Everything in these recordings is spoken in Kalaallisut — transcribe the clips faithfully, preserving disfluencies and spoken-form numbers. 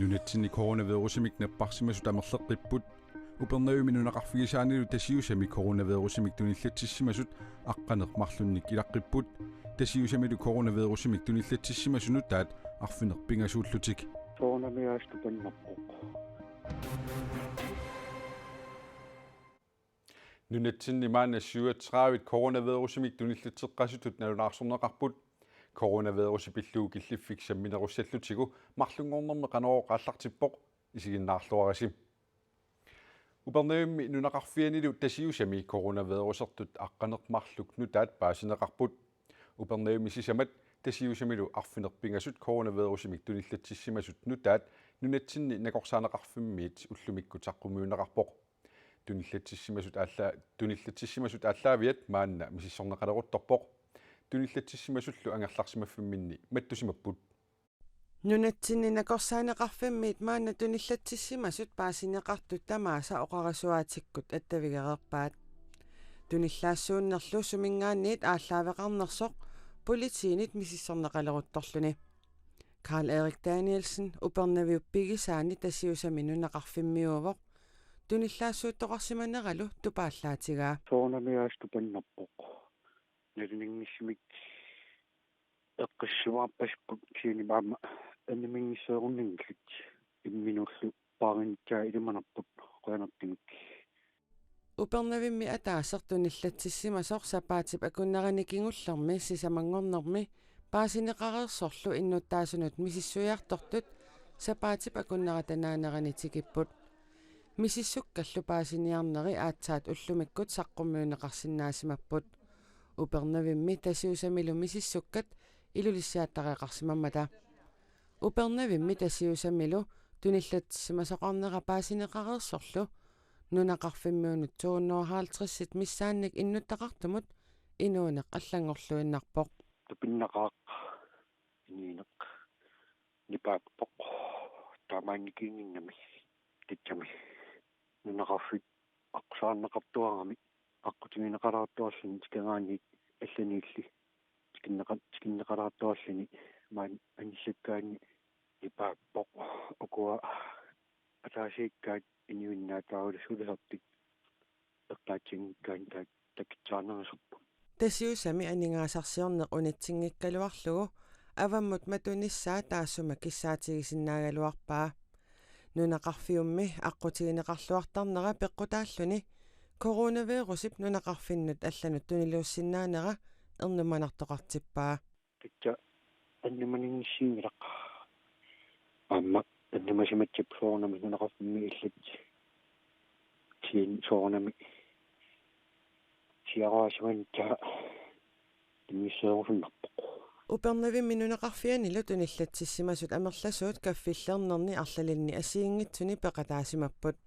Nunatsinni coronavirusimik napparsimasut amerleqqipput. Upernavimmi nunaqarfigisaanilu Tasiusami coronavirusimik tunillatsissimasut aqqaneq-marlunnik ilaqqipput. Tasiusamilu coronavirusimik tunillatsissimasut nutaat arfineq-pingasuullutik. Soorunami aasiit tupannarpoq. Nunatsinni maanna syvogtredive coronavirusimik tunillatseqqasutut nalunaarsorneqarput. Coronavirusi pillugu killiffik samminerussallutigu marlunngornermi Qanorooq aallartippoq, isiginnaarluarisi. Upernavimmi nunaqarfianilu Tasiusami coronavirusertut aqqaneq-marluk nutaat paasineqarput. Upernavimmi sisamat Tasiusamilu arfineq-pingasut coronavirusimik tunillatsissimasut nutaat nunatsinni nakorsaaneqarfimmiit ullumikkut saqqummiunneqarpoq. Tunillatsissimasut aalla-, tunillatsissimasut aallaaviat maanna misissorneqaleruttorpoq. Tunillatsissimasullu angerlarsimaffimminni mattusimapput. Nunatsinni nakorsaaneqarfimmiit maanna tunillatsissimasut paasineqartut tamaasa oqarasuaatikkut attavigereerpaat. Tunillaassuunnerlu suminngaanniit aallaaveqarnersoq politiinit misissorneqaleruttorluni. Karl Erik Danielsen Upernaviup pigisaani Tasiusami nunaqarfimmiuuvoq. Tunillaassuuttoqarsimaneralu tupaallaatigaa. Soorunami aasiit tupannarpoq. Nalunanngitsumik eqqissisimaarpasipput kisianni aamma anniminngitsoorunnaanngillat. Imminullu paarinitsaa ilimanarput qujanartumik. Upernavimmi ataaseq tunillatsissimasoq sapaatip akunnerani kingullermi sisamanngornermi paasineqareersorlu innuttaasunut misissuiartortut sapaatip akunnerata naanerani tikipput. Misissukkallu paasiniarneri aatsaat ullumikkut saqqummiunneqarsinnaasimapput. Upernavimmi Tasiusamilu misissukkat Ilulissiattareqarsimammata. Upernavimmi Tasiusamilu tunillatsissimasoqarnera paasineqareersorlu nunaqarfimmiunut to hundrede og halvtreds missaannik innuttaqartumut inuuneq allanngorluinnarpoq. Tupinnaqaaq inuuneq nipaappoq. Taamaannikinnginnami tassami nunaqarfik aqqusaarneqartuarami aqqutigineqalaartuarluni tikeraaniit allaniilli tikinneqa-, tikinneqalaartuarluni maani anissakkaanni nipaappoq. Ukua ataasiakkaat inuinnaat taavalu sulisartik eqqaatsinngikkaanni taak-, takitsaarnerusupput. Tasiusami aningaasarsiorneq unitsinngikkaluarlugu avammut matunissaa taassuma kissaatigisinnaagaluarpaa. Nunaqarfiummi aqqutigineqarluartarnera peqqutaalluni coronavirusip nunaqarfinnut allanut tuniluussinnaanera ernumanartoqartippaa. Tassa anniminninngissinngilaq. Aamma annimisimassappat soorunami nunaqarfimmi illit. Kisianni soorunami siaruaasimanitsaa immisseerusunnarpoq. Upernavimmi nunaqarfianilu tunillatsissimasut amerlasuut kaffillernerni arlalinni assigiinngitsuni peqataasimapput.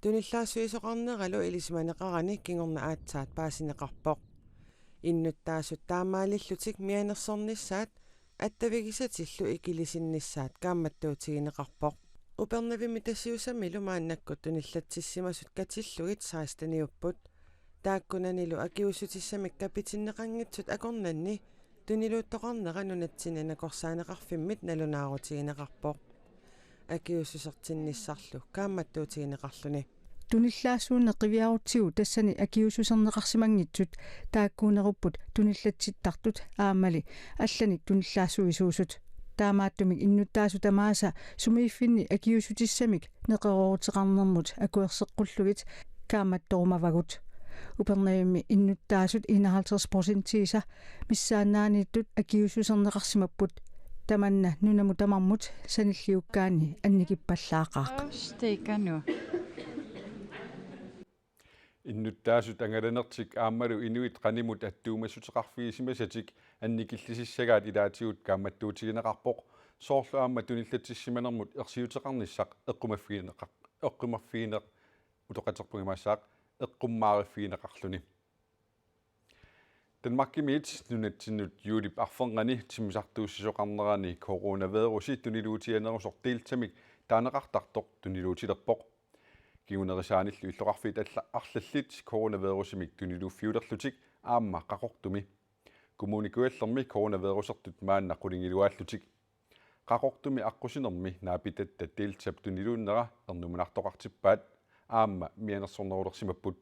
Tunillaassuisoqarneralu ilisimaneqarani kingorna aatsaat paasineqarpoq. Innuttaasut taamaalillutik mianersornissaat attavigisatillu ikilisinnissaat kaammattuutigineqarpoq. Upernavimmi Tasiusamilu maannakkut tunillatsissimasut katillugit seksteniupput. Taakkunanilu akiuussutissamik kapitinneqanngitsut akornanni tuniluuttoqarnera nunatsinni nakorsaaneqarfimmit nalunaarutigineqarpoq. Akiuussusertinnissarlu kaammattuutigineqarluni. Tunillaassuunneq qiviarutsigu tassani akiuussuserneqarsimanngitsut taakkuunerupput tunillatsittartut aammali allanik tunillaassuisuusut. Taamaattumik innuttaasut tamaasa sumiiffinni akiuussutissamik neqerooruteqarnermut akuerseqqullugit kaammattorumavagut. Upernavimmi innuttaasut enoghalvtreds procentiisa missaannaaniittut akiuussuserneqarsimapput. Tamanna nunamut tamarmut sanilliukkaanni annikippallaaqaaq. Stikker nu. Innuttaasut angalanertik aammalu inuit qanimut attuumassuteqarfigisimasatik annikillisissagaat ilaatigut kaammattuutigineqarpoq, soorlu aamma tunillatsissimanermut ersiuteqarnissaq eqqumaffigineqar-, eqqumaffigineq-, utoqqatserpunga imaassaaq, eqqummaariffigineqarluni. Danmarkimiit nunatsinnut juulip arfernganni timmisartuussisoqarnerani coronavirusi tuniluutiginerusoq Deltamik taaneqartartoq tuniluutilerpoq. Kingunerisaanillu illoqarfiit alla-, arlallit coronavirusimik tuniluuffiulerlutik aamma Qaqortumi. Kommune Kujallermi coronavirusertut maanna qulingiluaallutik. Qaqortumi aqqusinermi naapitatta Deltap tuniluunnera ernumanartoqartippaat aamma mianersornerulersimapput.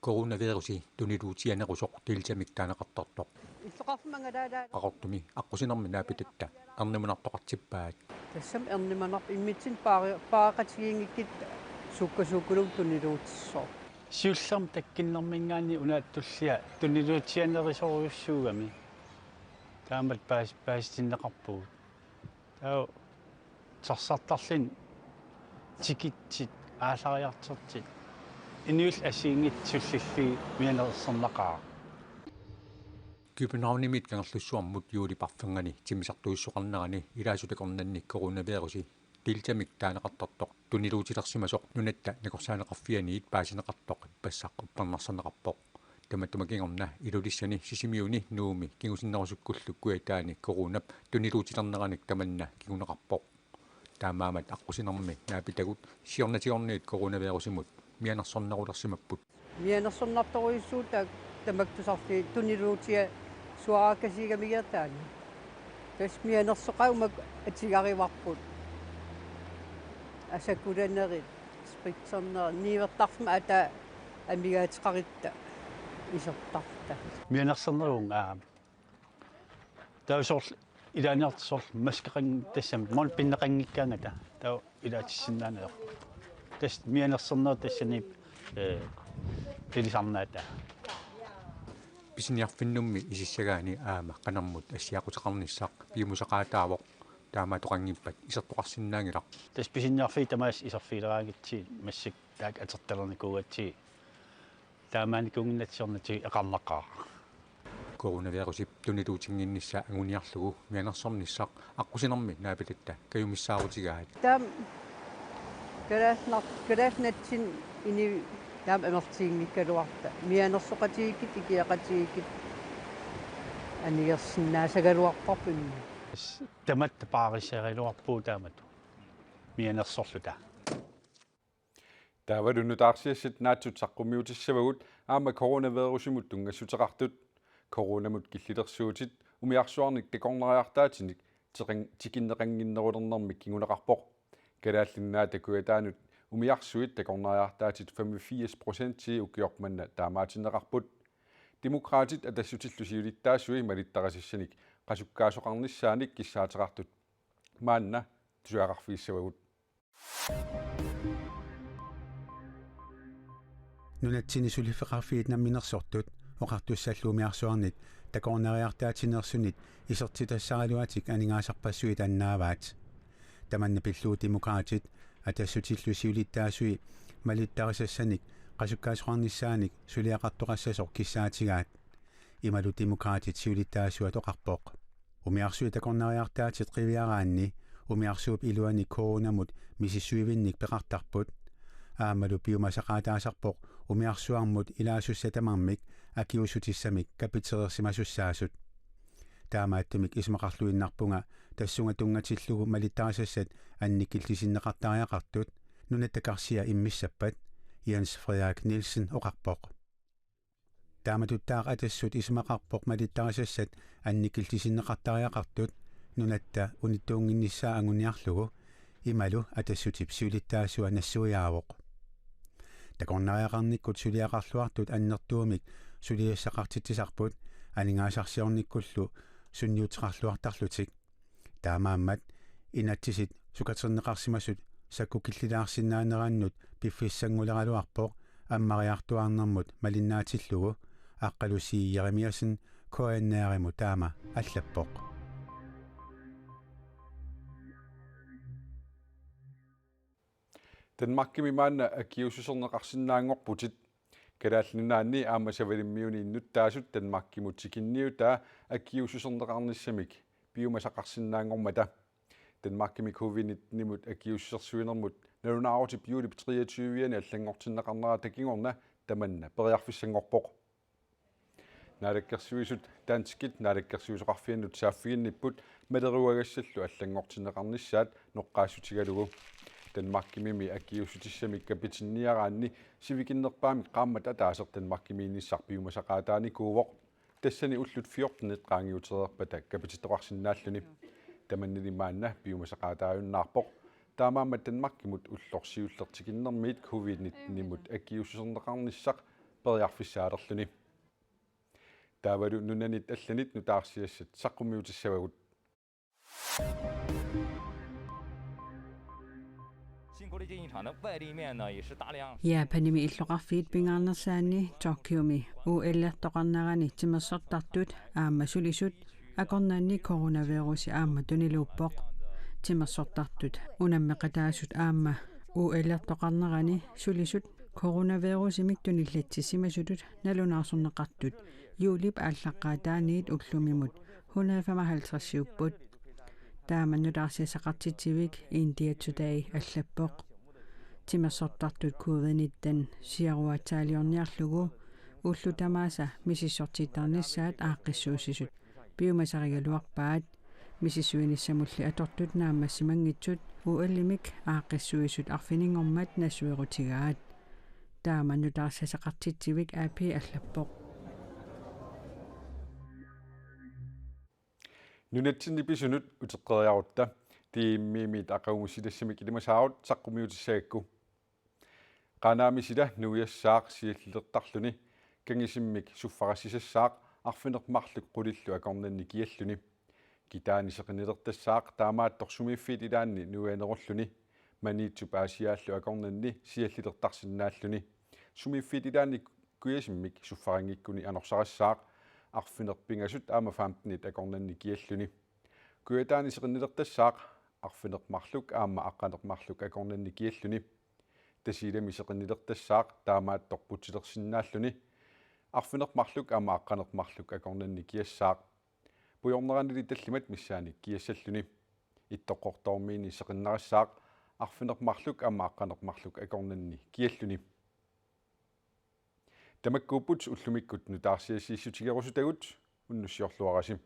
Coronavirusi tuniluutianerusoq Deltamik taaneqartartoq. Illoqarfimmi angalaalaat. Qaqortumi aqqusinermi naapitatta ernumanartoqartippaat. Tassami ernumanarpoq immitsinnut paari-, paareqatigiinngikkutta sukkasuukkuluunniit tuniluutissaaq. Siullermik takkunnermiingaanniit unaat tullia tuniluutianerusorujussuugami. Taamatut paas-, paasitinneqarpugut. Taava tarsartarluni tikitsit aallariartortut inuillu assigiinngitsut sullillugit mianersornaqaaq. Københavnimiit Kangerlussuarmut juulip arfernganni timmisartuissoqarnerani ilaasut akornanni coronavirusi Deltamik taaneqartartoq tuniluutilersimasoq Nunatta Nakorsaaneqarfianiit paasineqartoq ippassaq uppernarsarneqarpoq. Tamatuma kingorna Ilulissani, Sisimiuni, Nuummi kingusinnerusukkullu Kujataani coronap tuniluutilerneranik tamanna kinguneqarpoq. Taamaammat aqqusinermi naapitagut siornatigorniit coronavirusimut mianersornerulersimapput. Mianersornartorujussuuvoq tamakku tusarfiit tuniluutiasuaraakasiigamigiga taanna. Tassa mianersoqaat uuma atugaruarput. Asakulanerit, spritsernerit, niuertarfimmi ataa amigaateqarutta isertarluta. Mianersorneruvoq aamma. Taava soorlu ilaanniartut soorlu maskeqanngitsut tassami maani pinneqanngikkaangata. Taava ilaatissinnaaneq ajorput. Tassa mianersornerup tassani, eh, ilisarnaata. Pisiniarfinnummi isissagaanni aamma qanermut assiaquteqarnissaq piumasaqaataavoq, taamaattoqanngippat isertoqarsinnaanngilaq. Tassa pisiniarfiit tamaasa iserfigileraangatsigit massakkut taakku atortalernikuugatsigit. Taamaanikuunnginnatsiornatik eqarnaqaaq. Coronavirusip tuniluutinnginnissaa anguniarlugu mianersornissaq aqqusinermi naapitatta kajumissaarutigaat. Taama kalaallinar-, kalaallit nunatsinni inuit taama amerlatiginngikkaluarluta. Mianersoqatigiikkutta, ikioqatigiikkutta anigorsinnaasagaluarparput imma. Tamatta paarissagaluarpugut taamatut. Mianersorluta. Taavalu nutaarsiassat naatsut saqqummiutissavagut aamma coronavirusimut tunngassuteqartut. Coronamut killilersuutit umiarsuarnik takornariartaatinik tiqin-, tikinneqannginnerulernermik kinguneqarpoq. Kalaallit Nunaata Kujataanut umiarsuit takornariartaatit femogfirs procentii ukioq manna taamaatinneqarput. Demokraatit Atassutillu siulittaasui malittarisassanik qasukkaasoqarnissaanik kissaateqartut maanna tusagaqarfigissavagut. Nunatsinni suliffeqarfiit namminersortut oqartussallu umiarsuarnit takornariartaatinneersunit isertitassaraluatik aningaasarpassuit annaavaat. Tamanna pillugu Demokraatit Atassutillu siulittaasui malittarisassanik qasukkaasoqarnissaanik suliaqartoqassasoq kissaatigaat. Imalu Demokraatit siulittaasuat oqarpoq: Umiarsuit takornariartaatit qiviaraanni umiarsuup iluani coronamut misissuivinnik peqartarput. Aammalu piumasaqaataasarpoq umiarsuarmut ilaasussat tamarmik akiuussutissamik kapitereersimasussaasut. Taamaattumik isumaqarluinnarpunga tassunga tunngatillugu malittarisassat annikillisinneqartariaqartut nunatta karsia immissappat, Jens Frederik Nielsen oqarpoq. Taamatuttaaq Atassut isumaqarpoq malittarisassat annikillisinneqartariaqartut nunatta unittuunnginnissaa anguniarlugu, imalu Atassutip siulittaasua nassuiaavoq. Takornariaqarnikkut suliaqarluartut annertuumik suliassaqartitsisarput aningaasarsiornikkullu sunniuteqarluartarlutik. Taamaammat inatsisit sukaterneqarsimasut sakkukillilaarsinnaanerannut piffissannguleraluarpoq ammariartuaarnermut malinnaatillugu, Aqqalusi Jeremiassen K N R-imut taama allappoq. Danmarkimi maanna akiuussuserneqarsinnaanngorputit. Kalaallit Nunaanni aamma Savalimmiuni innuttaasut Danmarkimut tikinniutaa akiuussuserneqarnissamik piumasaqarsinnaanngormata. Danmarkimi covid nitten-imut akiuussusersuinermut nalunaarutip juulip treogtyve-ani allanngortinneqarnerata kingorna tamanna periarfissanngorpoq. Naalakkersuisut danskit naalakkersuisoqarfiannut saaffiginnipput maleruagassallu allanngortinneqarnissaat noqqaassutigalugu. Danmarkimimi akiuussutissamik kapitinniaraanni sivikinnerpaamik qaammat ataaseq Danmarkimiinnissaq piumasaqaataanikuuvoq. Tassani ullut fjortenit qaangiutereerpata kapitittoqarsinnaalluni. Tamannili maanna piumasaqaataajunnaarpoq. Taamaammat Danmarkimut ulloq siulleq tikinnermiit covid nitten-imut akiuussuserneqarnissaq periarfissaalerluni. Taavalu nunanit allanit nutaarsiassat saqqummiutissavagut. 新国立电影厂的外立面呢，也是大量 Japanimi illoqarfiit pingaarnersaanni Tokyomi O L-ertoqarnerani timersortartut aamma sulisut akornanni coronavirusi aamma tuniluuppoq. Timersortartut unammeqataasut aamma O L-ertoqarnerani sulisut coronavirusimik tunillatsissimasutut nalunaarsorneqartut juulip aallaqqaataaniit ullumimut hundrede femoghalvtreds-iupput. Taama nutaarsiassaqartitsivik India Today allappoq. Timersortartut covid nitten siaruaatsaaliorniarlugu ullut tamaasa misissortittarnissaat aaqqissuussisut piumasarigaluarpaat. Misissuinissamulli atortut naammassimanngitsut O L-imik aaqqissuisut arfininngormat nassuerutigaat. Taama nutaarsiassaqartitsivik A P allappoq. Nunatsinni pisunut uteqqeriarutta D M-imiit aqagu silassamik ilimasaarut saqqummiutissagakku. Qaanaami sila nuiassaaq siallilertarluni, kangisimmik suffarassisassaaq arfineq-marluk qulillu akornanni kialluni. Kitaani seqinnilertassaaq taamaattoq sumiiffiit ilaanni nuianerulluni, Maniitsup Aasiaallu akornanni siallilertarsinnaalluni. Sumiiffiit ilaanni kujasimmik suffarinngikkunik anorsarissaaq arfineq-pingasut aamma femtenit akornanni kialluni. Kujataani seqinnilertassaaq arfineq-marluk aamma aqqaneq-marluk akornanni kialluni. Tasiilami seqinnilertassaaq taamaattoq putsilersinnaalluni. Arfineq-marluk aamma aqqaneq-marluk akornanni kiassaaq. Pujorneranili tallimat missaannik kiassalluni. Ittoqqortoormiini seqinnarissaaq arfineq-marluk aamma aqqaneq-marluk akornanni kialluni. Tamakkuupput ullumikkut nutaarsiassiissutigerusutagut, unnussiorluarisi.